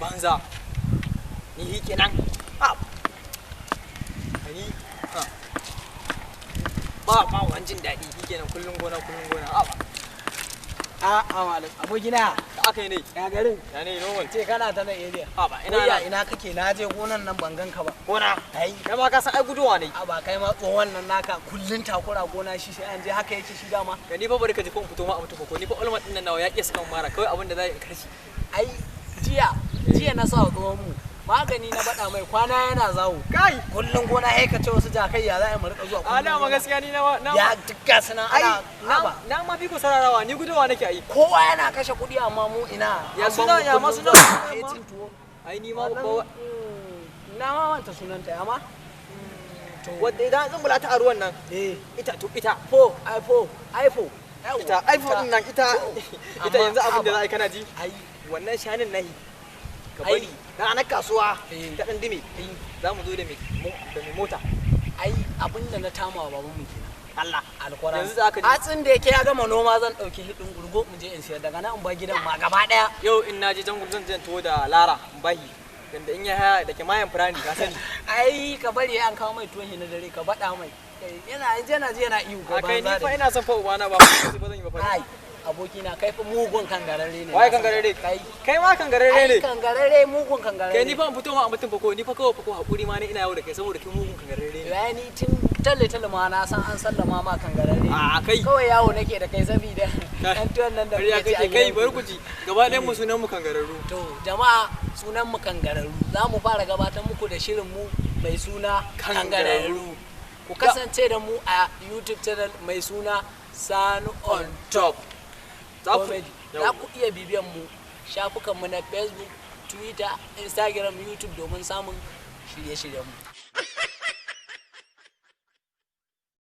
Banza. Ni hi kenan. Ah. Ni ha. Ba wani jin daɗi hi kenan kullum gona kullum gona. Ah. A a malam abokina Da aka yi ne. ya garin Ya ne normal. ce kana ta nan area. Ah ba ina Ina ina ina kake na je gonan nan ban ganka ba. gona. Ai Kai ma ka san ai guduwa ne. a ba kai ma tsohon nan naka kullun takura gona shi sai an je haka yake shi dama. Ga ni fa bari ka ji ko in fito ma a mutu ko ni fa ulama din nan nawa ya iya saka mun mara kawai abin da za in karshi. Ai jiya jiya na sa wa tsohon mu magani na bada mai kwana yana zawo. Kai. Kullun gona sai ka ce wasu jakai ya za a yi mu rika zuwa A kullun dama gona. gaskiya ni na na Ya dukka suna ai ana naba. na ma fi ku sararawa ni guduwa nake ai. Kowa yana kashe kuɗi amma mu ina. Ya An suna- ban mu ya ma kullun suna- zuwa sai cin tuwo. Ai ni ma babba Na ma manta sunanta ya ma. To wadda idan an tsumbula ta a ruwan nan eh ita to ita fo ai fo ai fo ita iPhone din nan ita ita yanzu abin da za a yi kana ji ai wannan shanin nahi ka Ai. bari ranar kasuwa Eh. ta dan dime za mu zo da mai mota ai abin da na tama wa babanmu kenan Allah alkwara Yanzu za ka ji- hatsin da yake ya gama noma zan dauki hidin gurgo mu je in siyar daga nan in bar gidan ma gaba daya yau in naje jangon zan je tuwo da Lara in bahi yanda in ya haya da ke mayan furani ka sani ai ka bari an kawo mai tuwon shi na dare ka bada mai Kai, yana yana ji yana ihu a kai ni banza fa da ina son fa ubana ba ba zan yi ba fa ai abokina kai fa mugun kangararre ne waye kangararre kai kai ma kangararre ai ne kangararre mugun kangararre kai ni fa in fito ma a mutum fa ko ni fa kawai fa ko hakuri ma ne ina yau da kai saboda kai mugun kangararre ne ya ni tun talle talle ma na san an sallama ma kangararre a kai kawai yawo nake da kai saboda ɗan tuwon nan da Ƙarya muke ci a kake kai gidan bari ku ji gaba ɗayan mu sunan mu kangararru To jama'a sunan mu kangararru za mu fara gabatar muku da shirin mu mai suna kangararru. Ku kasance da mu a YouTube channel mai suna Sanu on top za ku Comedy. Za ku iya bibiyan mu shafukan mu na Facebook, Twitter, Instagram, YouTube domin samun shirye-shiryen mu.